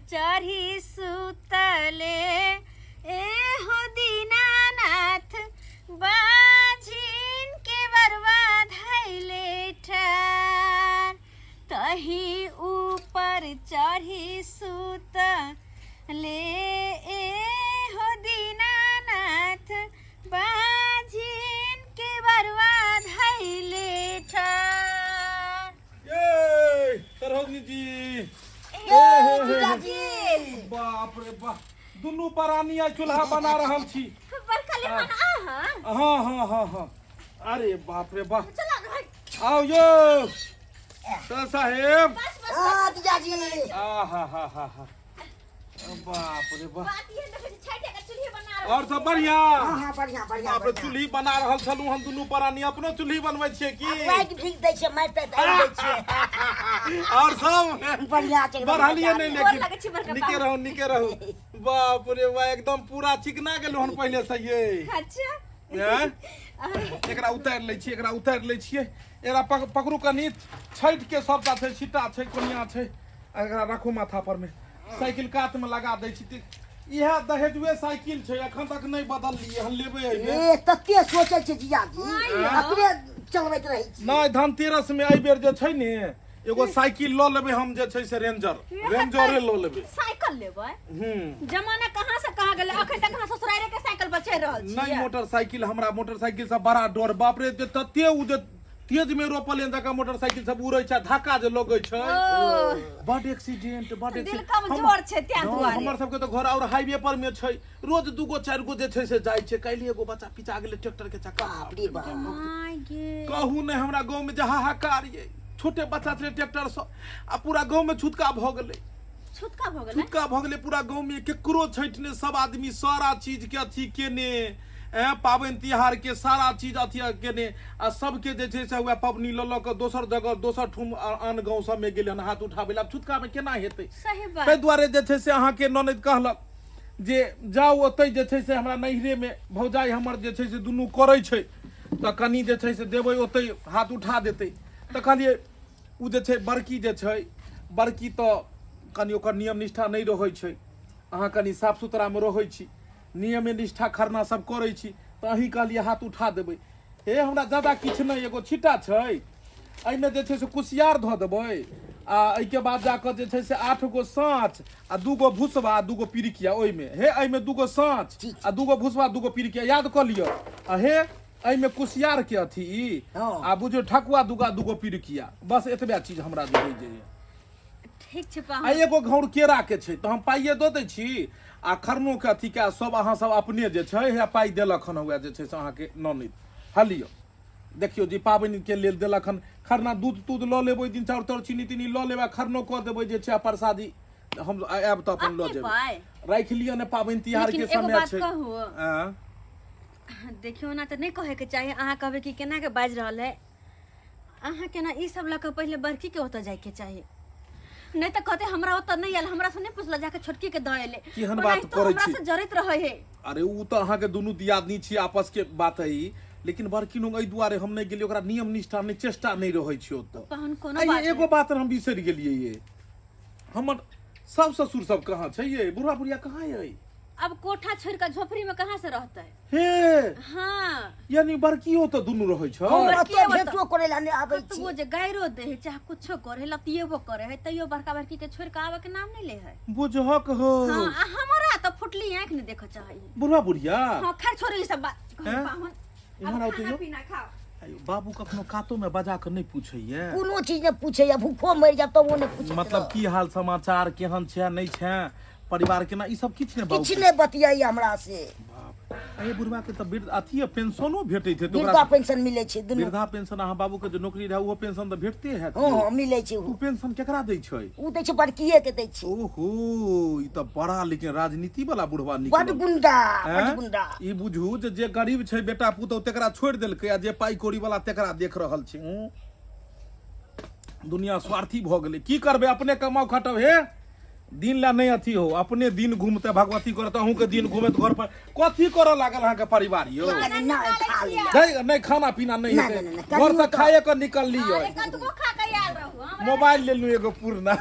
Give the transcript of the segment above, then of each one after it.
चढ़ी सुतले ए हो दीनानाथ बाझिन के बरवा धैले ठार तही ऊपर चढ़ी सुतले ए हो दीनानाथ बाझिन के बरवा धैले ठार ये सरहोजी जी ए जीजाजी बाप रे बाप दुनू प्राणी आइ चूल्हा बना रहल छी बड़का लेमन आहा हाँ हाँ हाँ हाँ अरे बाप रे बाप चला घर आओ यो सर साहेब बस बस हाँ जीजाजी आ हा हा हा हा बाप रे बाप बात ये देखै छी छठि के चूल्ही बना रहल और सब बढ़िया हाँ हाँ बढ़िया बढ़िया बाप रे बढ़िया चूल्ही बना रहल छलहुँ हम दुनू प्राणी अपनो चूल्ही बनबै छियै की माइक भीग दै छै मारि तऽ दै छियै और सब बढ़िया छै एकदम बढ़लियै नहि गोर लेकिन लगै छी बड़का नीके बाबू। रहू नीके रहू बाप रे बा एकदम पूरा चिकना गेलहुँ हन पहिले से ये अच्छा हैं? एकरा उतारि लै छियै एकरा उतारि लै छियै एकरा पकड़ू कनि छठि के सबटा छै छिट्टा छै कोनिया छै आ एकरा राखू माथा पर मे साइकिल कात मे लगा दै छी तऽ इएह दहेजुए साइकिल छै एखन तक नहि बदललियै हन लेबै एहिबेर ए तते सोचै छै जीजाजी अपने चलबैत रहै छी नहि धनतेरस मे एहिबेर जे छै ने एगो साइकिल लऽ लेबै हम जे छै से रेंजर रेंजरे लऽ लेबै साइकिल लेबै हूँ जमाना कहाँ से कहाँ गेलै अखन तक अहाँ ससुरारे के साइकिल पर चढ़ि रहल नहि छियै मोटरसाइकिल हमरा मोटरसाइकिल से बड़ा डर बाप रे जे तते उ जे तेज में रोपल एहन जकाँ मोटरसाइकिल सब उड़ै छै आ धक्का जे लगै छै ओ बड एक्सीडेंट बड दिल एक्सीडेंट कमजोर छै तें दुआरे। हमर सबके तऽ घर और हाईवे पर में छै रोज दूगो चारि गो जे छै से जाइ छै काल्हि एगो बच्चा पिचा गेलै ट्रैक्टर के चक्का बाप रे बाप my गे कहू नहि हमरा गाँव में जे हाहाकार ये छोटे बच्चा छलै ट्रैक्टर से आ पूरा गाँव में छुतका भऽ गेलै छुतका भऽ गेलै छुतका भऽ गेलै पूरा गाँव में केकरो छठि ने सब आदमी सारा चीज के अथी केने एँ पाबनि तिहार के सारा चीज अथी केने आ सबके जे छै से वएह पबनी लऽ लऽ कऽ दोसर जगह दोसर ठुम आन गाँव सबमे गेलै हन हाथ उठाबै लए आब छुतकामे केना हेतै सही बात ताहि दुआरे जे छै से अहाँके ननैद कहलक जे जाउ ओतहि जे छै से हमरा नैहरेमे भौजाइ हमर जे छै से दुनू करै छै तऽ कनि जे छै से देबै ओतहि हाथ उठा देतै तऽ कहलियै ओ जे छै बड़की जे छै बड़की तऽ कनि ओकर नियम निष्ठा नहि रहै छै अहाँ कनि साफ सुथरामे रहै छी नियमे निष्ठा खरना सब करै छी तऽ अहीं कहलियै हाथ उठा देबै हे हमरा जादा किछु नहि एगो छिट्टा छै एहिमे जे छै से कुसियार धऽ देबै आ एहिके बाद जाकऽ जे छै से 8 गो साँच आ 2 गो भुसबा आ 2 गो पिरिकिया ओहिमे हे एहिमे 2 गो साँच आ 2 गो भुसबा 2 गो पिरिकिया याद कऽ लिअ आ हे एहिमे कुसियार के अथी ई आ बुझियौ ठकुआ दुगा 2 गो पिरिकिया बस एतबे चीज हमरा जे होइ जे ठीक छै आ पाहुन एगो घौर केरा के छै तऽ हम पाइए दऽ दै छी आ खरनो के अथी के सब अहाँ सब अपने जे छै हे पाइ देलक हन वएह जे छै से अहाँके ननैद हलियौ देखियौ जे पाबनि के लेल देलक हन खरना दूध तूध लऽ लेबै ओहि दिन चाउर ताउर चीनी तीनी लऽ लेबै आ खरनो कऽ देबै जे छै आ प्रसादी हम आयब तऽ अपन लऽ अते जेबै पाइ राखि लिअ ने पाबनि तिहार लेकिन के एगो समय बात छै कहू आँ देखियौ ओना तऽ नहि कहैके चाही अहाँ कहबै कि केना के बाजि रहल है अहाँ केना ई सब लऽ कऽ पहिले बड़की के ओतऽ जाइके चाही नहि तऽ कहते हमरा ओतऽ नहि आयल हमरा से नहि पुछल जाके छोटकी के दऽ एलै केहन बात ओनाहितो करै हमरा छी? से जरैत रहै है अरे उ तऽ अहाँके दुनू दियादनी छी आपस के बात है ई लेकिन बड़की लोग एहि दुआरे हम नहि गेलियै ओकरा नियम निष्ठा नहि चेष्टा नहि रहै छै ओतऽ तहन कोनो आ बात ये एगो बात हम बिसरि गेलियै ये हमर सास ससुर सब कहाँ छै ये बुढ़ा बुढ़िया कहाँ ये अब कोठा छोड़ कऽ झोपड़ी में कहाँ से रहते हे हाँ यानी बड़कियो तऽ दुनू रहै छै हम बड़की ओतऽ ओतऽ। भेटो करै लए नहि आबै छी कतबो जे गायरो दे है चाहे कुछो करे है लतियेबो करे है तैयो बड़का बड़की के छोड़ के आवे के नाम नहीं ले है बुझहक हो हाँ आ हमरा तऽ फुटली आँख नहीं देखऽ चाही बुढ़ा बुढ़िया हाँ खैर छोड़ो ई सब बात कहू हैं? पाहुन इम्हर अब आउ तऽ खाना यौ। पीना खाओ आयौ, बाबू कखनो कातो में बजा कऽ नहि पूछैया कोनो चीज नहि पूछैया भूखो मरि जायब तबो नहि पूछैत मतलब रहत। की हाल समाचार केहन छै नहि छै परिवार केना ई सब किछु नहि बाबू किछु नहि बतियाइया हमरा से बाप अरे बुढ़वा के तऽ वृद्ध अथी पेंशनो भेटैत हेतै वृद्धा ओकरा पेंशन मिलै छै दुनू वृद्धा पेंशन अहाँ बाबू के जे नौकरी रहै ओहो पेंशन तऽ भेटते हैत हँ हँ मिलै छै ओ ओ पेंशन केकरा दै छै ओ दै छै बड़किए के दै छै ओहो ई तऽ बड़ा लेकिन राजनीति वाला बुढ़वा बड निकलल गुंडा बड हैं? गुंडा ई बुझू जे जे गरीब छै बेटा पुतहु तेकरा छोड़ि देलकै आ जे पाइ कौड़ी वाला तेकरा देख रहल छै हूँ। दुनिया स्वार्थी भऽ गेलै की करबै अपने कमाउ खटाउ हे दिन ला नहि अथी हो अपने दिन घूमते भगवती करत अहूँके दिन घूमत घर पर कथी करऽ लागल अहाँके परिवार यौ नहि खा लिअ नहीं नहीं खाना पीना नहीं नहीं, हेतै नहीं, नहीं, घर से कनियो खाए के निकलली अरे कतबो खा के आयल रहू हमरा मोबाइल लेलू एगो पुरना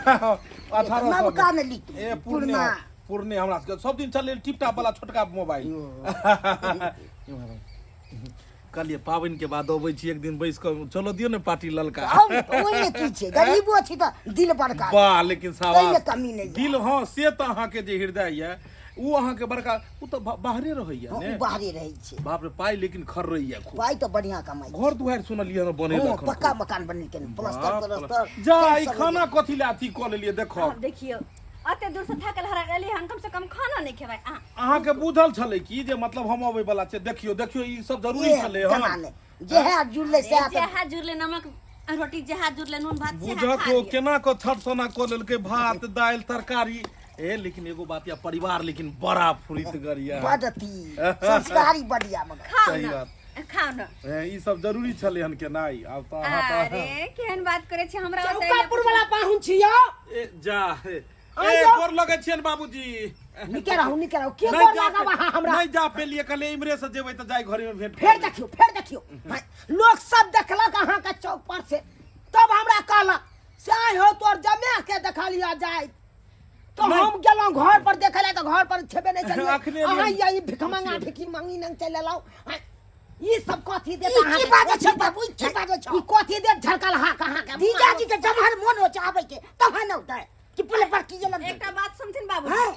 1800 नवका ने ली ए पुरने पुरना। पुरने हमरा सबके सब दिन चले टिपटाप वाला छोटका मोबाइल। कहलिए पाबनि के बाद अबै छी एक दिन बैस कऽ चलो दियौ ने पार्टी ललका। आउ ने, तऽ ओहिमे की छै, गरीबो छी तऽ दिल बड़का। वाह, लेकिन ताहिमे शाबाश, कमी नहि यऽ। दिल, हँ से तऽ अहाँके जे हृदय यऽ ओ अहाँके बड़का, ओ तऽ बाहरे रहैया हँ, ने। ओ बाहरे रहै छै। बाप रे, पाइ लेकिन खर्रैया खूब। पाइ तऽ बढ़िआँ कमाइ। घर दुआरि सुनलियै हन बनेलक हँ, हन पक्का खूब। मकान बनेलकै हन, प्लास्टर बाप रे। तलस्तर जा सब ई सब खाना कथी लए अथी कऽ लेलियै देखो। आब देखियौ, एते दूर से थाकल हारल एलियै हन, कम से कम खाना नहि खेबै अहाँ? अहाँके बुझल छलै की जे मतलब हम अबै बला छै? देखियौ देखियौ, ई सब जरूरी ए, छलै केना हन नहि, जेहे जुड़लै सएह तऽ। जेहा जुड़ले नमक रोटी, जेहा जुड़ले नून भात, सेहा बुझक खा ओ लिअ। केना कऽ छठ सोना कऽ लेलकै, भात दालि तरकारी। ए लेकिन एगो बात या परिवार लेकिन बड़ा फुरितगर या। बड अथी संस्कारी बढ़िया मगर। खाउ सही ने बात। खाउ ने। ए, ई सब जरूरी छलै हन केनाइ। आब तऽ अहाँ तऽ अरे केहन बात करै छी हमरा ओतऽ एले चौकापुर वाला पाहुन छियौ। ए जा हे। आइ ए जाउ। गोर लगै छियनि बाबूजी। निके रहू, निके रहू। के नहि गोर जा लागब अहाँ हमरा? नहि जा पेलियै, कहलियै इम्हरे से जेबै तऽ जाय घरे में भेंट फेर कऽ लेब। देखियौ, फेर देखियौ। हाँ, लोक सब देखलक अहाँके चौक पर से, तब हमरा कहलक से आइ हो तोर जमा के देखलिया जाय तो नहि। हम गेलहुँ घर पर देखै लए तऽ घर पर छेबे नहि चलियै। अखने अहाँ एलियै। ई भिखमंगा भिखी मंगी नंग चलि एलहुँ। हाँ, ई सब कथी देत ई की अहाँके? बाजै छै बाबू, ई की बाजै छौ? ई कथी देत झलकल हाक अहाँके? जीजाजी के जमहर मोन हो छै आबै के तहन औतै कि पहिले बड़की गेलन। एकटा बात सुनथिन बाबू। हाँ।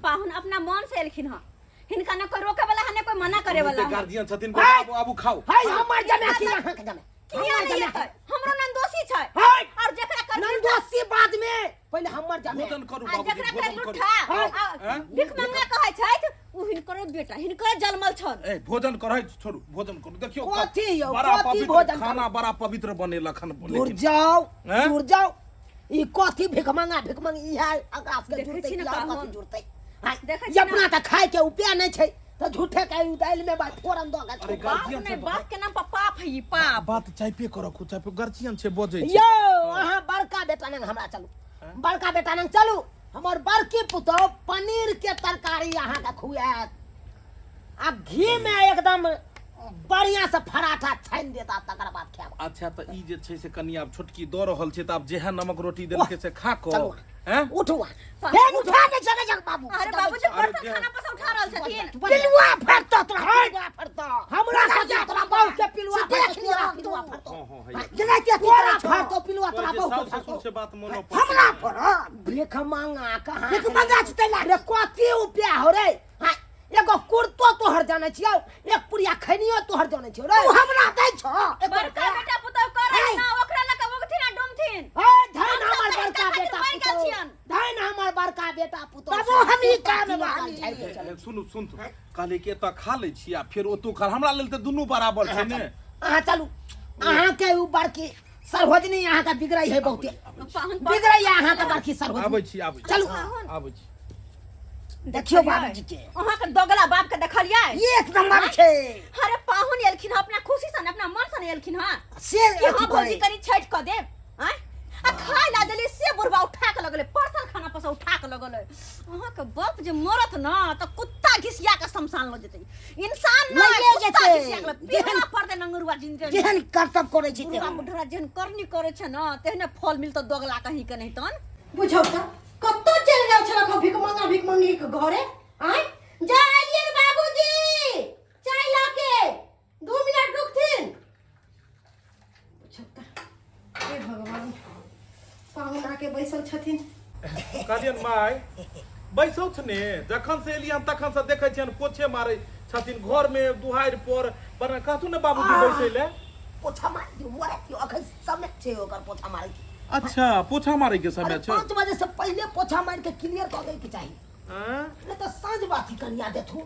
पाहुन अपना मन से एलखिन हँ, हिनका ने कोई रोके वाला है ने कोई मना करे वाला है। गार्जियन छथिन। हाय। आबू आबू, खाउ। है हमर जमा की अहाँके जमा? किया हमर नहीं जमा एतै? हमरो नंदोसी छै। हाय। और जेकरा कर नंदोसी बाद में, पहिले हमर जमा। भोजन करू आ बाबूजी, जेकरा कर भोजन करू। लुठा हाँ। आ भिख मंगा कहै छथि, उ हिनकरे बेटा, हिनकरे जन्मल छल। ए भोजन करै छोड़ू, भोजन करू। देखियौ कथी यौ, बड़ा कथी पवित्र भोजन करू? खाना बड़ा पवित्र बनेलक हन दूर लेकिन। जाओ। हैं? दूर जाओ, ई कथी भिखमंगा भिखमंग इहा आकाश के देखै जुड़तै छी ने कि और पाहुन। कथी जुड़तै? हाँ, देखै ई छी ने। अपना तऽ खाय के उपाय नहि छै तऽ झूठे के ई दालि में बा फोरन दऽ के अरे छोड़। बाप गार्जियन नहि छै। बाप के नाम पर पाप है, ई पाप। बात चाइपे करऽ खूब, चाइपे। गार्जियन छै, बजै छै। यौ अहाँ बड़का बेटा नंग हमरा चलू, बड़का बेटा नंग चलू। हमर बड़की पुतोह पनीर के तरकारी अहाँके खुआएत आ घी में एकदम बढ़िया से पराठा छानि देता, तकर बाद खायब। अच्छा तऽ ई जे छै से कनि आब छोटकी दऽ रहल छै, तऽ आब जेहे नमक रोटी देलकै से खा कऽ चलू। हैं? उठू फेर उठा नहि सकै छै बाबू। अरे बाबूजी, अरे बर्तन खाना पर से उठा रहल छथिन। पिलुआ फटतो तोरा, पिलुआ फटतो। हमरा सोचा तोरा बहू के पिलुआ से फटतो, देख लिअ तोरा तू। पिलुआ फटतो। हँ हँ हैया। जेना कि अथी तोरा करै छौ। फटतो पिलुआ, तोरा कहै छै बहू के साउस फटतो। ससुर से बात मोनो पर। हमरा पर हँ? भीख मांगा कहाँ? भीख मांगा छै तै लागी। रे कथी उपाय हो रे? हाँ, एगो कुर्तो तोहर जानै छियौ, एक पुड़िया खैनियो तोहर जानै छियौ रे। तू हमरा दै छौ एको बड़का रुपया? बेटा पुतोह करै नहीं। ना ओकरा लऽ कऽ उगथिन आ डूमथिन। हे धन हम सब हमर तऽ बड़का हिनका खातिर बेटा मरि गेल पुतोह, छियनि। धन हमर बड़का बेटा पुतोह। तबो हम ई काम बानी। ए, सुनू सुनू, कहलियै कि एतऽ खा लै छी आ फेर ओतौ खा, हमरा लेल तऽ दुनू बराबर छै ने। अहाँ चलू, अहाँके उ बड़की सरहोजनी अहाँके बिगड़ै है बहुते। पाहुन बिगड़ै है अहाँके बड़की सरहोजनी। आबै छी, आबै छी। चलू। आबै छी। देखियौ बाबूजी के। अहाँके दोगला बाप के देखलियै? एक नंबर छै। अरे पाहुन एलखिन हँ अपना खुशी से ने, अपना मन से ने एलखिन हँ से कि अथी हाँ भौजी करै। कनि छठि कऽ देब आँय, आ खाय ला देली से बुढ़बा उठा के लगलै, परसल खाना पर से उठा के लगलै। अहाँके बाप जे मरत न तऽ कुत्ता घिसिया के शमशान लऽ जेतै, इंसान नहि लइए कुत्ता जेतै। घिसिया के जेहन पीला पड़तै नंगरुआ जिंदगी। जेहन कर्तव्य करै छै बुढ़वा तेहन। बुढ़वा जेहन करनी करै छै न तेहने फल मिलतौ दोगला कहीं के नहीं तहन। बुझौ तऽ कतऽ चलि गेल छलक हँ भिखमंगा भिखमंगी के घरे? आँय, जा आइए ने बाबूजी चाय लऽ के, 2 मिनट रुकथिन। बुझौ तऽ, हे भगवान, पाहुन आके बैसल छथिन। कहलियनि माय बैसौथ ने, जखन से एलियन तखन से देखै छियनि पोछे मारै छथिन घरमे दुहारि पर बड़ा। कहथुन ने बाबूजी बैसै लए। पोछा मारि दियौ, मरत दियौ, अखन समय छै ओकर पोछा मारै के। अच्छा, पोछा मारै के समय अरे छै? 5 बजे से पहिले पोछा मारि के क्लियर कऽ दै के चाही। आँय? नहि तऽ साँझ बाती कनिया देथु।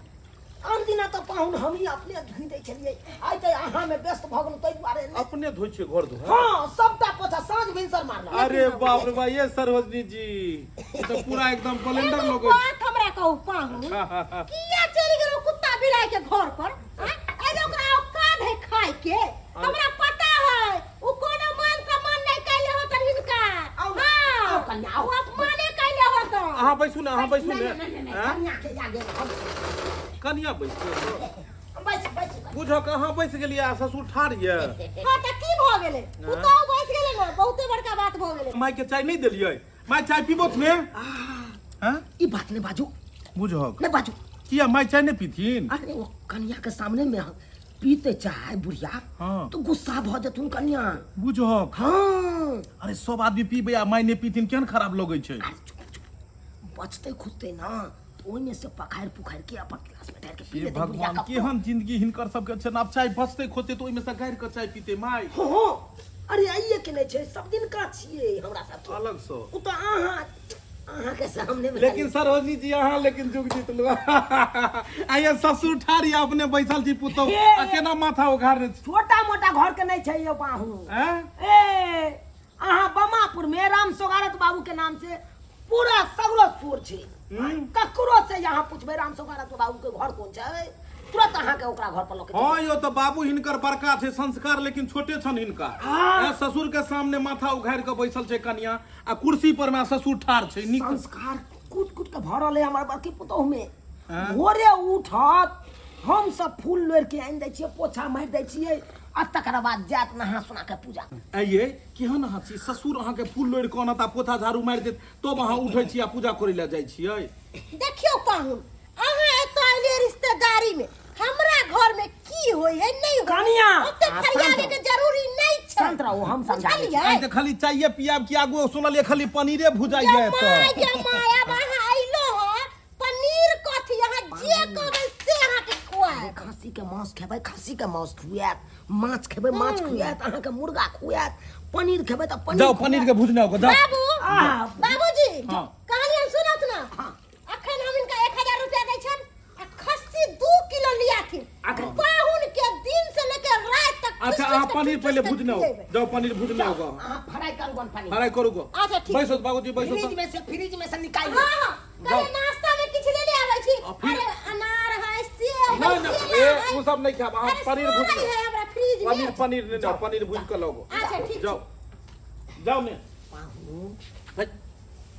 आन दिना तऽ पाहुन हमही अपने धोइ दै छलियै, आइ तऽ अहाँमे व्यस्त भऽ गेलहुँ ताहि दुआरे नहि। अपने धोइ छियै घर दुआरि? हँ, सबटा पोछा साँझ भिनसर मारलहुँ। अरे बाप रे बा, ये सरोजनी जी, ई तऽ पूरा एकदम ब्लेंडर एगो लगै छै। बात हमरा कहू पाहुन, किया चलि गेलौ कुत्ता बिलाइ के घर पर? आँय? अरे ओकरा औकात है खाय के, हमरा पता है उ कोनो मान सम्मान नहीं कैले होतन हिनका। आउ ने, हाँ, आउ कन्या, आउ। उ अपमाने कैले होतन। अहाँ बैसू ने, अहाँ बैसू ने। नहि, नहि, नहि, आँय? कनिया के आगे हम कनिया बैसू। बैस बैस। बुझक अहाँ बैस गेलियै आ ससुर ठाढ़ यऽ। हाँ तऽ की भऽ गेलै, पुतहु बैस गेलै ने, बहुते बड़का बात भऽ गेलै। माय के चाय नहि देलियै? माय चाय पीबो ने हैं ई बात नहीं बाजू बुझहक नहीं बाजू किया माय चाय नहीं पीथिन अरे वो कन्या के सामने में हम पीते चाय बुढ़िया हाँ। तो गुस्सा भ जेथुन कन्या बुझहक हाँ अरे सब आदमी पीबे आ माय नहीं पीथिन केहन खराब लगै छै अरे चुप चुप बचते खुजते ना तो ओहिमे से पखारि पुखारि के अपन गिलास में ढारि के पी हे लेते बुढ़िया भगवान का केहन जिंदगी हिनकर सबके छै आब चाय बचते खोते तऽ ओहिमे से गारि कऽ चाय पीते माय हो हो अरे आइए के नहि छै सब दिन का छियै हमरा सबके अलग सँ ओ तऽ अहाँ अहाँ के सामने में लेकिन सरोजनी जी अहाँ लेकिन जुग जीतलु आइए ससुर ठारी अपने बैसल छी पुतहु हे। आ केना माथा उघारने छी छोटा मोटा घर के नहीं छै यौ बाहू हैं? ए अहाँ बमापुर में राम सोगारत बाबू के नाम से पूरा सगरो सुर छै ककरो से यहाँ पूछबै राम सोगारत बाबू के घर कोन छै तुरंत अहाँ के ओकरा घर पर लऽ के हाँ यो तो बाबू हिनकर बड़का छै संस्कार लेकिन छोटे छन हिनका हाँ। ए, ससुर के सामने माथा उघारि के बैसल छै कनिया आ कुर्सी पर में ससुर ठार छै नीक संस्कार कूट कूट के भरल है हमर बड़की पुतोह में हाँ। भोरे उठत हम सब फूल लोढ़ के आनि दै छियै पोछा मारि दै छियै आ तकर बाद जायत नहा सुना के पूजा आइये केहन अहाँ छी ससुर अहाँके फूल लोढ़ि कऽ अनत आ पोछा झाड़ू मारि देत तब अहाँ उठै छी आ पूजा करै लए जाइ छियै देखियौ पाहुन अहाँ एतऽ अयलियै रिश्तेदारी में हमरा घर में की होय है नहीं होय कनिया, ओते आ, फरियावे शांत के जरूरी नहीं छै शांत रहू, हम समझाबै छी। बुझलियै? आइ तऽ खाली चाये पियाब कि आगू सुनलियै खाली पनीरे भुजाइए जमाय एतऽ जमाय अब अहाँ अयलो हँ पनीर कथी अहाँ जे कहबै से अहाँके खुआएब खस्सी के मांस खेबै खस्सी के मांस खुआएत माछ खेबै माछ खुआएत अहाँके मुर्गा खुआएत पनीर खेबै तऽ पनीर जाओ पनीर के भुजने होगा जाओ बाबू आ, बाबूजी हाँ। कहलियनि सुनत ना हाँ। अखन हम इनका 1000 रुपया दै छन आ खस्सी 2 किलो लियाथिन अखन- पाहुन के दिन से लेके रात तक अच्छा खुश अहाँ खुश पनीर के पहिले खुश के भुजने हो खिएबै। जाओ पनीर भुजने होगा अहाँ फ्राई करू गन पनीर फ्राई करू गो अच्छा, ठीक। बैसो बाबूजी बैसो फ्रिज में से फ्रिज में से निकाल हाँ हाँ जाओ। कहे नाश्ता में किछ ले ले आबै छी आ फिर- अरे अनार है सेब है नहीं नहीं केला ए है वो सब नहीं खाब अहाँ अरे पनीर सब भुज है हमरा फ्रिज में पनीर पनीर नहीं जाओ पनीर भुज के लाओ अच्छा, ठीक जाओ जाओ ने है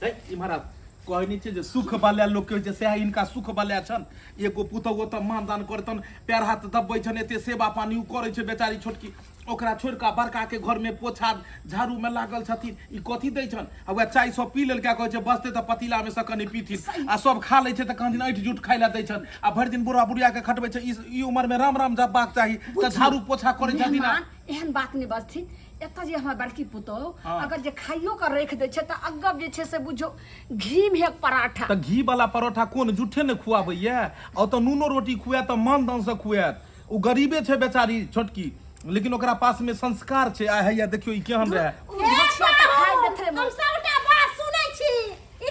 है इम्हर आउ। कहै नहि छै जे सुख वाला लोक के होइ छै सएह हिनका सुख वाला छन एगो पुतहु ओतऽ मानदान करतन पैर हाथ दबबै छन एते सेवा पानी उ करै छै बेचारी छोटकी ओकरा छोड़ि कऽ बड़का के घर में पोछा झाड़ू में लागल छथिन ई कथी दै छन आ वएह चाय सब पी लेलकै कहै छै बचतै तऽ पतीला में से कनि पीथिन आ सब खा लै छै तऽ कहथिन ऐठ जूठ खाइ लए दै छन आ भरि दिन बुढ़ा बुढ़िया के खटबै छै ई ई उमर में राम राम जपबाक चाही तऽ झाड़ू पोछा करै छथिन आ मेहमान एहन बात नहि बजथिन एतऽ जे हमर बड़की पुतोहु हाँ। अगर जे खाइयो के राखि दै छै तऽ अगब जे छै से बुझो घी में पराठा तऽ घी वाला परोठा कोन झूठे ने खुआबैया आ ओतऽ नूनो रोटी खुआएत तऽ मान दान से खुआएत ओ गरीबे छै बेचारी छोटकी लेकिन ओकरा पास में संस्कार छै आ हैया देखियौ ई केहन रहै ओ झोछिया तऽ खाइ देत रे हम सबटा बात सुनै छी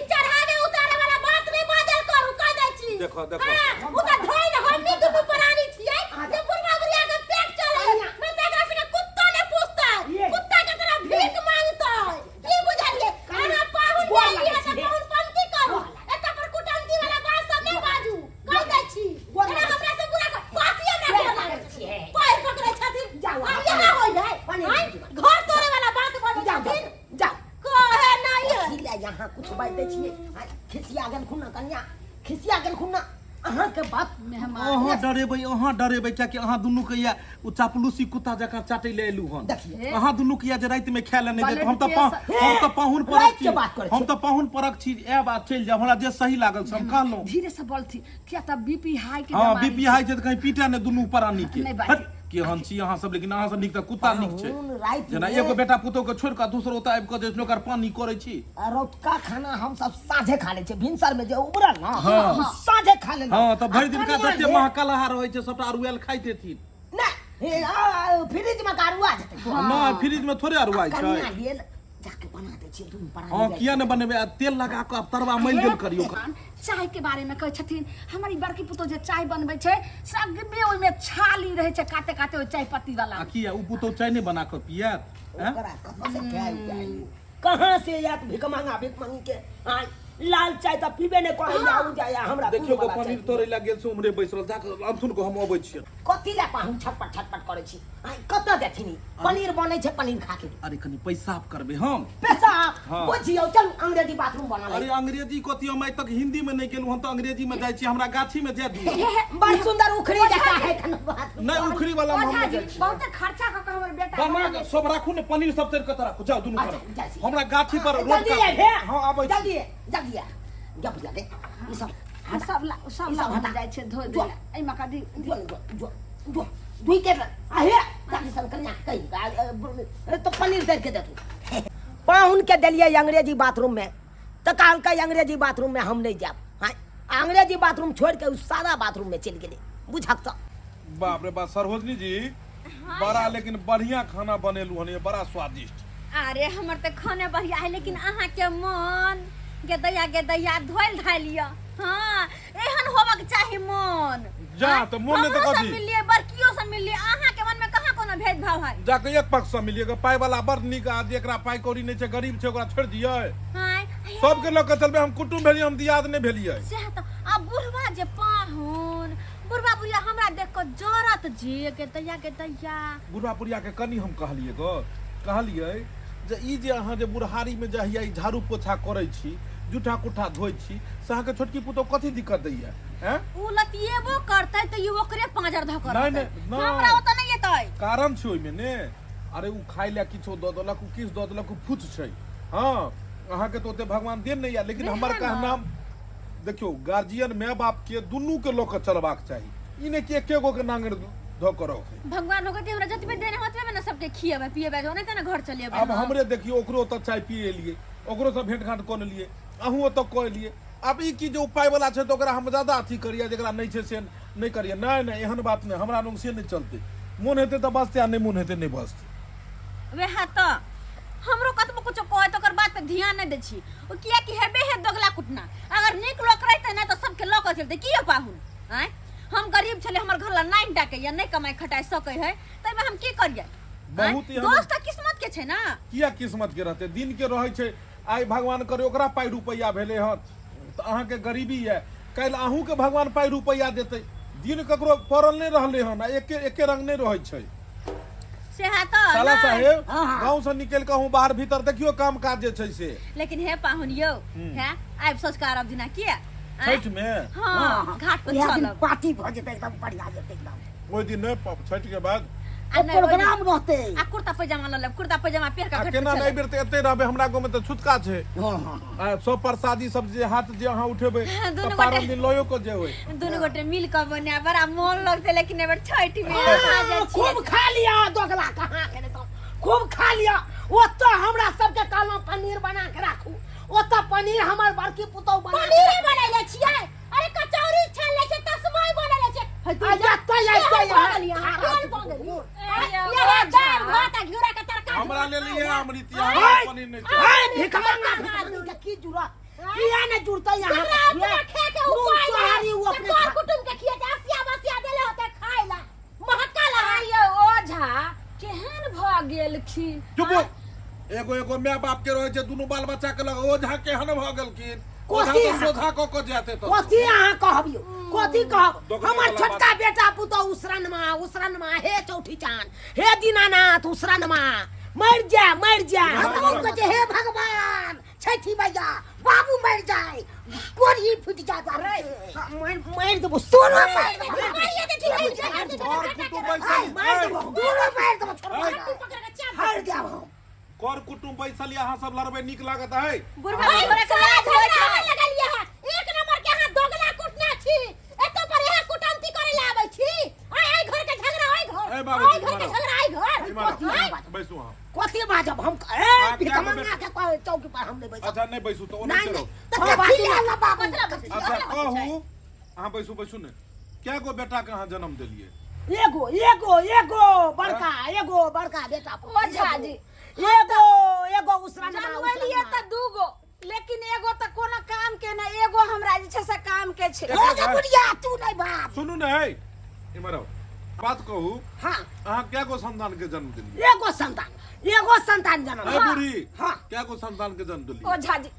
ई चढ़ावे उतारे वाला बात नहीं बाजल करू कह दै छी देखो, देखो। हाँ, उ त धैन हमनी दुनू प्राणी छियै जे बुढ़वा बुढ़िया के पेट चले नहीं त एकरा सबके कुत्तो ने पूछतै ये। कुत्ता के तरह भीख मांगतै की बुझलियै अहाँ पाहुन गोर के लागै लिए छी। त पाहुन पंक्ति करू एतऽ पर कुटंती वाला बात सब नहीं बाजू कह दै छी गोर एना लागै हमरा से बुरा कथी हमरा गोर गोर लागै लागै छी। छी पैर पकड़ै छथिन जाउ, आ अहाँ यहाँ होइ है पनीर आँय? भुजबा। घर तोड़े वाला बात बजै जाओ छथिन जाओ कहे नहीं है कथी लए यहाँ कुछ बाजि दै छियै आँय, खिसिया गेलखुन ना कनिया खिसिया गेलखुन ना अहाँके बात मेहमान अहाँ डरेबै अहाँ डरेबै कियाकि अहाँ दुनू के या ओ चापलूसी कुत्ता जकाँ चाटै लए एलू हन देखिए। अहाँ दुनू के या जे राति में खाय लए नहि देत हम तऽ ब्लड हम तऽ पाहुन परक राति छी के बात करै छी। हम तऽ पाहुन परक छी आयब आ चलि जायब हमरा जे सही लागल से हम कहलहुँ धीरे से बोलथिन किया तऽ बीपी हाई के हँ बीमारी बीपी हाई छै तऽ कहीं पीटै नहि दुनू प्राणी के नहि बात हट, केहन छी अहाँ सब लेकिन अहाँ सब नीक तऽ कुत्ता नीक छै पाहुन राति जेना मे- एगो बेटा पुतोह के छोड़ि कऽ दोसर ओतऽ आबि कऽ जे ओकर पानी करै छी आ रौतका खाना हम सब साँझे खा लै छियै भिनसर में जे उबरल ना हाँ। ओ साँझे खा लेलहुँ हँ तऽ भरि दिनका आ कनिया जते जे- महकलहा रहै छै सबटा अरुआयल खाइत हेथिन नहि हे, आ, आ, फ्रिज में अरुआ जेतै नहि फ्रिज में थोड़े अरुआइ छै कनिया लेल जाके बना दै छियै दुनू प्राणी हँ जाइ किया नहि बनेबै आ तेल लगा कऽ आब तरवा मलि गेल करियौ मेहमान चाय के बारे में कहै छथिन हमर ई बड़की पुतोह जे चाय बनबै छै सगबे ओहिमे छाली रहै छै काते काते ओहि चाय पत्ती वाला आ किया ओ पुतोह चाय नहि बना कऽ पियत आँय? ओकरा कतऽ से खाय पियाई कहाँ से आयत भिख मांगा भिख मांगी के आय लाल चाय तऽ पीबे नहि करै या उ जाय हमरा देखियौ दूध वाला पनीर चाय। तोड़ै लए गेल छै उम्हरे बैस रहल जाकऽ अमथुन को हम अबै छियै कथी लए पाहुन छटपट छटपट करै छी आय कतऽ देथिन ई? पनीर बनै छै पनीर खा के अरे कनि पैसाब करबै हम पेशाब हाँ। बुझियौ चलू अंग्रेजी बाथरूम बनल अरे है अंग्रेजी कथी हम आइ तक हिंदी में नहि गेलहुँ हम तऽ अंग्रेजी में जाइ छी हमरा गाछी में जाय दियौ बड़ सुंदर उखड़ी जकाँ है खन बाथरूम नहि उखड़ी वाला में हम ओझा नहि जी जाइ छी बहुते खर्चा कऽ के कऽ हमर बेटा बना के सब राखू ने पनीर सब तोड़ के तऽ राखू जाउ दुनू अच्छा, करब जाइ छी। हमरा गाछी पर रोड जल्दी काट- आबि हे हँ आबै छी जल्दी जल्दी आ जब जा दे ई सब हाँ, सब ला सब ई ला सब हटा। जाइ छै धो जो। दे एहिमे कदी जो जो जो जो दुई के आ हे दादी सन कन्या कही आ, तो पनीर दे के दे तू पाहुन के देलियै अंग्रेजी बाथरूम में तऽ कहलकै अंग्रेजी बाथरूम में हम नहीं जायब हाँ अंग्रेजी बाथरूम छोड़ के उ सादा बाथरूम में चलि गेलै बुझक तऽ बाप रे बाप सरोजनी जी बड़ा लेकिन बढ़िया खाना बनेलू हन ये बड़ा स्वादिष्ट अरे हमर तऽ खाने बढ़िया है लेकिन अहाँके मन गेदैया गेदैया धोइल धाइल यऽ हाँ एहन होबक चाही मन जा, तऽ मोन नहि तऽ हमरो कथी? सब मिललियै बड़कियो सब मिललियै अहाँके मन में कहाँ कोनो भेदभाव है जाके एक पक्ष से मिलिएगा पाइ वाला बड़ नीक आ जेकरा पाइ कौड़ी नहि छै गरीब छै ओकरा छोड़ि दियै हाँ सबके लऽ कऽ चलबै हम कुटुम्ब भेलियै हम दियाद नहि भेलियै सएह तऽ आ बुढ़वा जे पाहुन बुढ़वा बुढ़िया हमरा देख कऽ जरत जे गेदैया गेदैया बुढ़वा बुढ़िया के कनि हम कहलियै गो कहलियै जे ई जे अहाँ जे बुढ़ारीमे जे हैया ई झाड़ू पोछा करै छी जूठा कुठा धोइ छी से अहाँके छोटकी पुतोह कथी दिक्कत दैया हैं उ लतिएबो करतै तऽ ई ओकरे पाँजर धऽ कऽ नहि, रहतै। नहि, नहि। हमरा ओतऽ नहि एतै कारण छै ओहिमे ने अरे ओ खाइ लए किछो दऽ देलक ओ किछु दऽ देलक ओ फुच छै हँ अहाँके तऽ ओते भगवान देन नहि यऽ लेकिन हमर वएह ने। कहना देखियौ गार्जियन माय बापके दुनूके लऽ कऽ चलबाक चाही ई नहि कि एके गो के नांगरि धऽ कऽ रखै भगवान भगवती हमरा जतबे देने ओतबे में ने सबके खिएबै पिएबै ओनाहिते ने घर चलेबै आब हमरे देखियौ ओकरो ओतऽ चाय पी एलियै ओकरोसँ भेंट घाँट कऽ लेलियै अहूँ ओतऽ कऽ एलियै आब ई की जे ओ पाइवला छै तऽ ओकरा हम ज्यादा अथी करियै जकरा नहि छै से नहि करियै नहि नहि एहन बात नहि हमरा लग से नहि चलतै मोन हेतै तऽ बजतै आ नहि मोन हेतै नहि बजतै वएह तऽ हमरो कतबो कुछो कहै तऽ ओकर बात पर ध्यान नहि दै छी ओ कियाकि हेबे है दोगला कुटना अगर नीक लोक रहितै ने तऽ सबके लऽ कऽ चलतै की यौ पाहुन आँय हम गरीब छलै हमर घर ला नाइन टाके या नहि कमाइ खटाइ सकै है ताहिमे हम की करियै आँय? बहुत एहन दोस्त तऽ किस्मत के छै ने किया किस्मत के रहतै दिन के रहै छै आइ भगवान करे ओकरा पाइ रुपैआ भेलै हँ तऽ अहाँके गरीबी यऽ काल्हि अहूँके भगवान पाइ रुपैआ देतै दिन ककरो पड़ल नहि रहलै हन आ एके एके रंग नहि रहै छै सेहा तऽ साला नहि। साहेब हाँ, हाँ। गाँव से निकलि कऽ अहूँ बाहर भीतर देखियौ काम काज जे छै से लेकिन हे पाहुन यौ हे आबि सँझुका अरब दिना किया आँय? छठि मे हाँ घाट पर इएह दिन चलब पार्टी भऽ जेतै एकदम बढ़िया जेतै एकदम ओहि दिन नहि छठि के बाद आ नहि, ओहि दिन- प्रोग्राम रहतै आ कुर्ता पैजामा लऽ लेब कुर्ता पैजामा पहिर कऽ आ घाट पर केना नहि चलब बेर तऽ एते रहबै हमरा गाँव मे तऽ छुतका छै हँ हँ आ सब प्रसादी सब जे हाथ जे अहाँ उठेबै दुनू तऽ गोटे- पारन दिन लयो कऽ जेबै दुनू गोटे मिल कऽ बनायब बड़ा मोन लगतै लेकिन एहि बेर छठि मे अहाँ जाइ छियै। खूब खा लिअ दोगला कहाँ के तऽ खूब खा लिअ ओतऽ हमरा सबके कहलहुँ पनीर बना के राखू ओतऽ पनीर हमर बड़की पुतहु बना के पनीरे बनैले छियै अरे कचौड़ी छान लै छै तस्मय बनैले छै हे तू एतऽ एतऽ केहन भऽ गेलियै अहाँ? केहन भऽ गेलियै? इएह दालि भात आ घिउरा के तरकारी हमरा लेल इएह अमृत यऽ हमरा पनीर नहि चाही हाय भिखमंगा भिखमंगी के की जुड़त किया ने जुड़तै यहाँ हमरा अपना खे के नून उपाय सोहारी उ अपने तोर कुटुम के खिए आसिया बसिया देले होते खाय ला महका ला आइयो ओझा केहन भऽ गेलखिन चुप एगो एगो माय बाप के रहै छै दुनू बाल बच्चा के लग ओझा केहन भऽ गेलखिन ओझा कोसी तऽ सोझा कऽ कऽ जाते तऽ कथी अहाँ कहबियो कथी कहब दोगला हमर वाला छोटका बेटा पुतहु उसरनमा उसरनमा हे चौठी चान हे दीनानाथ उसरनमा मरि जा मरि जा इम्हर हम कहै छियै, हे भगवान छठी मैया बाबू मरि जाए कोढ़ी फूटि जाए बाबू के। मारि मारि देबो सोनो मारि देबो और कुटुम्ब बैसल मारि देबो दूरो मारि देबो छोड़ ऐ। हार जाब हम कर कुटुम्ब बैसल यऽ अहाँ सब लड़बै नीक लागत है बुढ़वा बुढ़वा के लाज होइ झगड़ा छै लगलियै हँ एक नंबर के अहाँ दोगला कुटना छी एतो पर यहाँ कुटंती करे ला आबै छी आय आय घर के झगड़ा आय घर ए बाबूजी, आय घर के मारो। झगड़ा आय घर इम्हर आउ। कथी बाजब? बैसू अहाँ कथी बाजब हम ए आ, क्या भिखमंगा के कहै चौकी पर हम नहि बैसब अच्छा नहि बैसू तऽ ओ नहि नहि नहि चलो तऽ हाँ, कथी बाजू ला बाबू अच्छा कहू अहाँ बैसू बैसू ने कै गो बेटा के अहाँ जन्म देलियै एगो एगो एगो बड़का एगो बड़का बेटा ओझा जी। एगो एगो उसरनमा जनवलिए तऽ दूगो लेकिन एगो तऽ कोनो काम के नहि एगो हमरा जे छै से काम के छै ओ जे बुढ़िया तू नहि बाप सुनू ने है इम्हर आउ बात कहू हाँ अहाँ कै गो संतान के जन्म देलियै एगो संतान एगो संतान जन्म ए बूढ़ी हाँ कै गो संतान के जन्म देलियै ओझा जी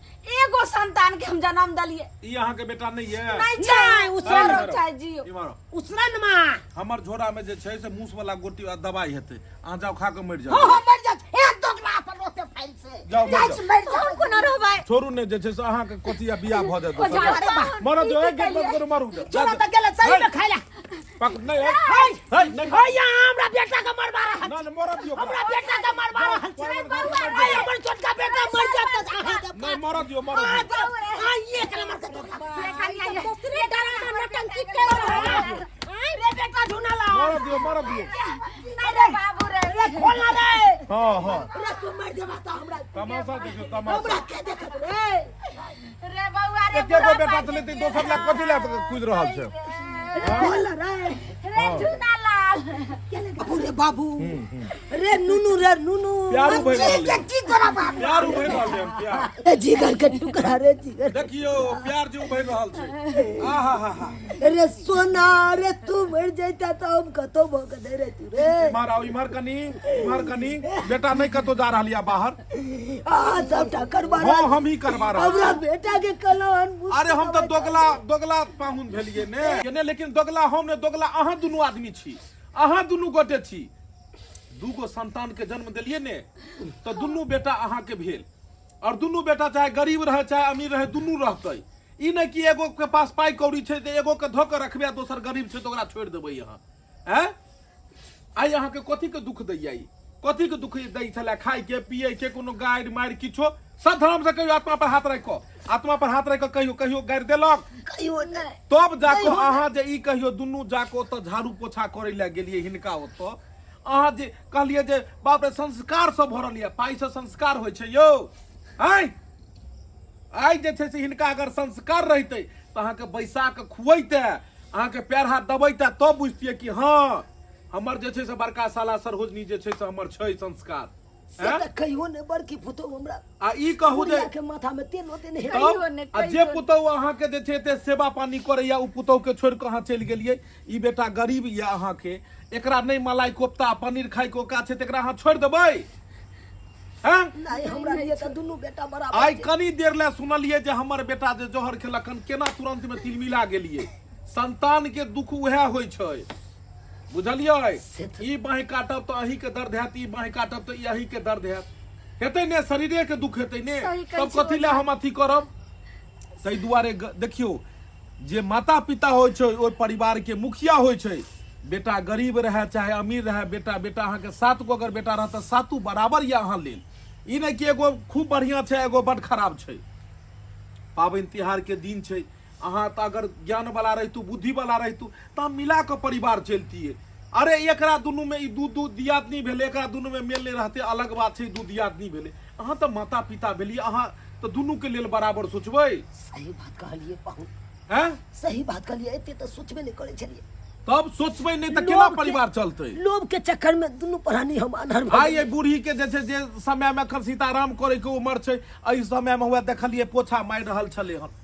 एगो संतान के हम जन्म देलियै ई अहाँ के बेटा नहीं है नहीं छै नहि, उसरन मरो चाहे जियो इम्हर आउ। उसरन मा हमर झोरा में जे छै से मूस वाला गोटी आ दवाई हेतै अहाँ जाउ खा के मरि हो जाउ हो मर जा एक दोगला अपन रोते फाइल से जाओ, मर जाइ जाओ। छी, मर जा हम कोना रहबै छोड़ू ने जे छै से अहाँ के कथी आ बियाह भऽ जायत ओझा, दोसर। अरे बा मरऽ दियौ एक गेट बंद करू मरू चलो तऽ गेलै सही में खाइ ला पक नहीं है है नहीं हे यहाँ हमरा बेटा के मरवा रहल ना ना मरद दियो हमरा बेटा के मरवा रहल छै बौआ रे। आइ हमर छोटका बेटा मर जात तऽ अहाँ के नहीं मरद दियो मरद दियो अहाँ एक नंबर के धोखा दोसरे डरामा नौटंकी कर रहल है। रे बेटा ढूंढला मरद दियो मरद दियो अरे बाबू रे रे खोलना रे हाँ हाँ रे तू मर जेबा तऽ हमरा तमाशा देखियो तमाशा हमरा के देखत रे रे बौआ रे एके गो बेटा छलै तऽ दोसर ला कथी ला कूदि रहल छै खोल रे रे झूना लाल बाबू रे बाबू रे नुनू रे नुनू प्यारू भए रहल के की करब बाबू प्यार उभरि रहल छै प्यार ए जिगर के टुकड़ा रे जिगर देखियो प्यार जे उभरि रहल छै आहा हा हा रे सोना रे तू मर जैता तो हम कतो भऽ के नहि रहतू रे इम्हर आओ इम्हर कनी इम्हर कनी बेटा नहीं कतो जा रहल या बाहर आ सबटा करबा हाँ हम ही करवा रहल हमरा बेटा के कलहन अरे हम तऽ दोगला दोगला पाहुन भेलिए ने ने लेकिन दोगला हम ने दोगला अहाँ दुनू आदमी छी अहाँ दुनू गोटे छी दूगो संतान के जन्म देलिए ने तऽ दुनू बेटा अहाँ के भेल और दुनू बेटा चाहे गरीब रहे चाहे अमीर रहे दुनू रहतै ई नहि कि एगो के पास पाइ कौड़ी छै तऽ एगो के धऽ के रखबै आ दोसर गरीब छै तऽ ओकरा छोड़ि देबै अहाँ आँय आइ अहाँके कथीके दुख दैया ई कथीके दुख दै छलै खायके पियैके कोनो गारि मारि किछो सब धर्म से कहियो आत्मा पर हाथ राखि कऽ आत्मा पर हाथ राखि कऽ कहियो कहियो गारि देलक कहियो नहि तब जाकऽ अहाँ जे ई कहियो दुनू जाकऽ ओतऽ झाड़ू पोछा करै लए गेलियै हिनका ओतऽ अहाँ जे कहलियै जे बाप रे संस्कार सब भरल यऽ पाइसँ संस्कार होइ छै यौ आँय आइ जे छै से हिनका अगर संस्कार रहितै तऽ अहाँके बैसा कऽ खुअइते अहाँके पैर हाथ दबैते तब बुझतियै कि हँ हमर जे छै से बड़का साला सरहोजनी जे छै से हमर छै संस्कार से तऽ कहियो ने बड़की पुतहु हमरा आ ई कहू जे बुढ़िया के माथा में तेल ओते नहि तब कहियो ने, आ जे कहियो ने। पुतहु अहाँके जे छै एते सेवा पानी करैया ओ पुतहुके छोड़ि कऽ अहाँ चलि गेलियै ई बेटा गरीब यऽ अहाँके एकरा नहि मलाई कोफ्ता आ पनीर खाइके औकात छै तऽ एकरा अहाँ छोड़ि देबै हैं नहीं हमरा लिए तऽ दुनू बेटा बराबर आइ छै। कनी देर लए सुनलियै जे हमर बेटा जे जहर खेलक हन केना तुरंत में तिलमिला गेलियै संतान के दुख उएह होइ छै बुझलियै ई बाँहि काटब तऽ अहींके दर्द हैत ई बाँहि काटब तऽ ई अहींके दर्द हैत हेतै ने शरीरे के दुख हेतै ने सही कहै तब छी कथी लए हम अथी करब ताहि दुआरे देखियौ जे माता पिता होइ छै ओहि परिवार के मुखिया होइ छै बेटा गरीब रहए चाहे अमीर रहए बेटा बेटा अहाँके सात गो अगर बेटा रहत तऽ सातू बराबर यऽ अहाँ लेल ई नहि कि एगो खूब बढ़िआँ छै एगो बड खराब छै पाबनि तिहारके दिन छै अहाँ तऽ अगर ज्ञानवला रहितू बुद्धिवला रहितू तऽ मिला कऽ परिवार चलतियै अरे एकरा दुनूमे ई दू दू दियादनी भेलै एकरा दुनूमे मेल नहि रहतै अलग बात छै दू दियादनी भेलै अहाँ तऽ माता पिता भेलियै अहाँ तऽ दुनूके लेल बराबर सोचबै सही बात कहलियै पाहुन हैं सही बात कहलियै एते तऽ सोचबे नहि करै छलियै तब सोचबै नहि तऽ केना लोभ के- परिवार चलतै लोभ के चक्कर में दुनू प्राणी हम अनहर भऽ आइ एहि बूढ़ी के जे छै जे समय मे एखन सीताराम करे के उमर छै एहि समय मे हुए देखलियै पोछा मारि रहल छलै हन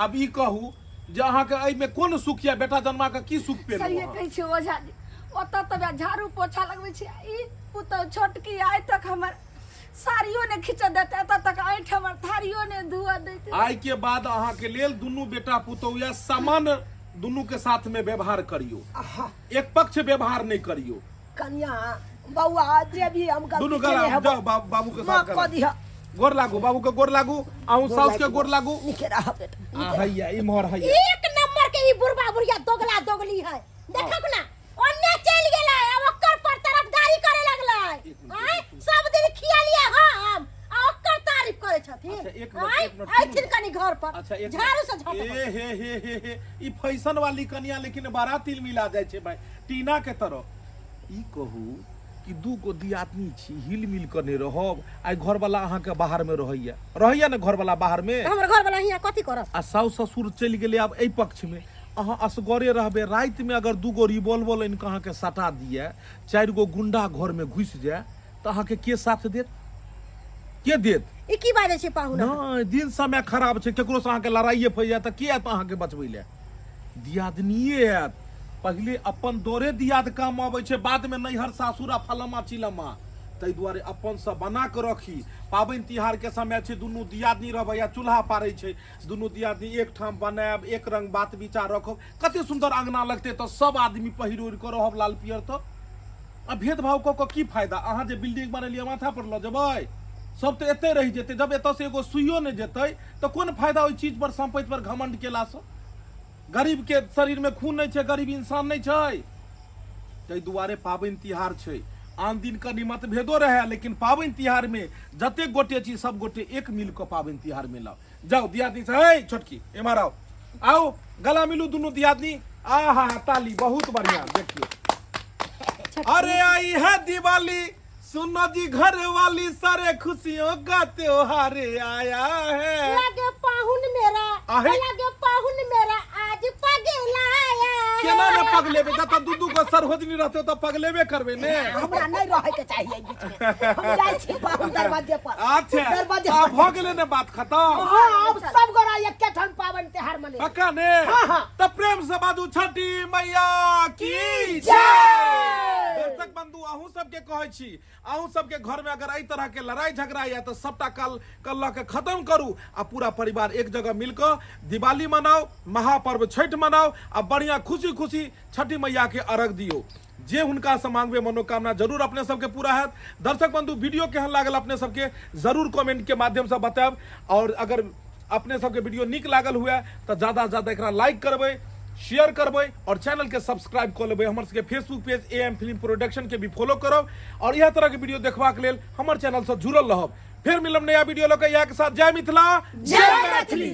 आब ई कहू जे अहाँके एहिमे कोन सुख यऽ बेटा जन्मा के की सुख पेलहुँ सहिए अहाँ? कहै छै ओझा जी ओतऽ तऽ झाड़ू पोछा लगबै छी ई पुतहु छोटकी आइ तक हमर साड़ियो ने खींच देते एतऽ तक ऐंठ हमर थारियो ने धुअ देते आइ के बाद अहाँ के लेल दुनू बेटा पुतहु या समान दुनू के साथ में व्यवहार करियो एक पक्ष व्यवहार नहीं करियो कनिया बौआ जे भी हम गलती दुनू केने गला हेबो, जाओ बाबू के साथ माफ कऽ गला। दिह गोर लागू बाबू के गोर लागू अहूँ साउस के गोर लागू नीके रह बेटा आ हैया इम्हर हैया एक नंबर के ई बुढ़बा बुढ़िया दोगला दोगली है देखक ना ओन्ने चलि गेलै आ ओकर पर तरफदारी करे लगलै आँय सब दिन खियालिए हम आ ओकर तारीफ करे छथिन अच्छा, एक मिनट, आँय एक मिनट, सुनू। अयथिन कनी घर पर अच्छा एक झाड़ू से झाड़ ए हे हे हे हे ई फैशन वाली कनिया लेकिन बड़ा तिल मिला जाइ छै भाई टीना के तरह ई कहू कि दू गो दियादनी छी हिल मिल कऽ नहि रहब आइ घरवाला अहाँके बाहर में रहैया रहैया ने घरवाला बाहर में हमर घर वाला हियां कथी करत आ साउस ससुर चलि गेलै आब एहि पक्ष में अहाँ असगरे रहबै रातिमे अगर दू गो रिवॉल्वर आनि कऽ अहाँके सटा दिए चारि गो गुंडा घरमे घुसि जाय तऽ अहाँके के साथ देत के देत ई की बाजै छै पाहुन नहि दिन समय खराब छै ककरोसँ अहाँके लड़ाइए फैल जायत तऽ के आयत अहाँके बचबै लए दियादनिए आयत पहिले अपन दौरे दियाद काम अबै छै बादमे नैहर सासुर आ फलामा चिलमा ताहि दुआरे अपनसँ बना कऽ रखी पाबनि तिहारके समय छै दुनू दियादनी रहबै आ चूल्हा पारै छै दुनू दियादनी एक ठाम बनायब एक रंग बात विचार रखब कते सुन्दर अंगना लगतै तऽ सब आदमी पहिर ओढ़ि कऽ रहब लाल पियर तऽ आ भेदभाव कऽ कऽ की फायदा अहाँ जे बिल्डिंग बनेलियै माथा पर लऽ जेबै सब तऽ एतै रहि जेतै जब एतऽसँ एगो सुइयो नहि जेतै तऽ कोन फायदा ओहि चीज पर सम्पत्ति पर घमंड केलासँ गरीब के शरीर में खून नहि छै गरीब इंसान नहि छै ताहि दुआरे पाबनि तिहार छै आन दिन कनि मतभेदो रहै लेकिन पाबनि तिहार में जतेक गोटे छी सब गोटे एक मिल कऽ पाबनि तिहार मिलाउ जाउ दियादनी से हे छोटकी एम्हर आउ आउ गला मिलू दुनू दियादनी आ हा हा ताली बहुत बढ़िया देखियौ अरे आई है दिवाली सुनो जी घर वाली सारे खुशियों का त्योहार आया है लगे पाहुन मेरा आहे। लगे पाहुन मेरा आज पगलाया केना ने पगलेबे जतऽ दू दू गो सरहोजनी रहतै ओतऽ पगलेबे करबै ने हमरा नहि रहै के चाहिए एहि बीच में हम जाइ छी पाहुन दरवाजे पर अच्छा दरवाजे आब पर भऽ गेलै ने बात खतम हाँ अब सब गोरा एके ठाम पावन त्योहार मने पक्का ने हाँ, हाँ। तऽ प्रेम से बाजू छठी मैया की जय। दर्शक बंधु अहूँ सबके कहै छी अहूँ सबके घर में अगर एहि तरह के लड़ाई झगड़ा यऽ तऽ सबटा कल कल लऽ के खत्म करू आ पूरा परिवार एक जगह मिल कऽ दिवाली मनाउ महापर्व छठि मनाउ आ बढ़िया खुशी खुशी छठि मैया के अर्घ दियौ जे हुनका से मांगबे मनोकामना जरूर अपने सबके पूरा हैत दर्शक बंधु वीडियो केहन लागल अपने सबके जरूर कमेंट के माध्यम से बतायब और अगर अपने सबके वीडियो नीक लागल हुए तऽ ज्यादा से ज्यादा एकरा लाइक करबै शेयर करबै और चैनल के सब्सक्राइब कऽ लेबै हमर सबके Facebook page A M film production के भी फॉलो करब और इएह तरह के वीडियो देखबाक लेल हमर चैनल से जुड़ल रहब फिर मिलब नया वीडियो लऽ के इएह के साथ जय मिथिला जय मैथिली।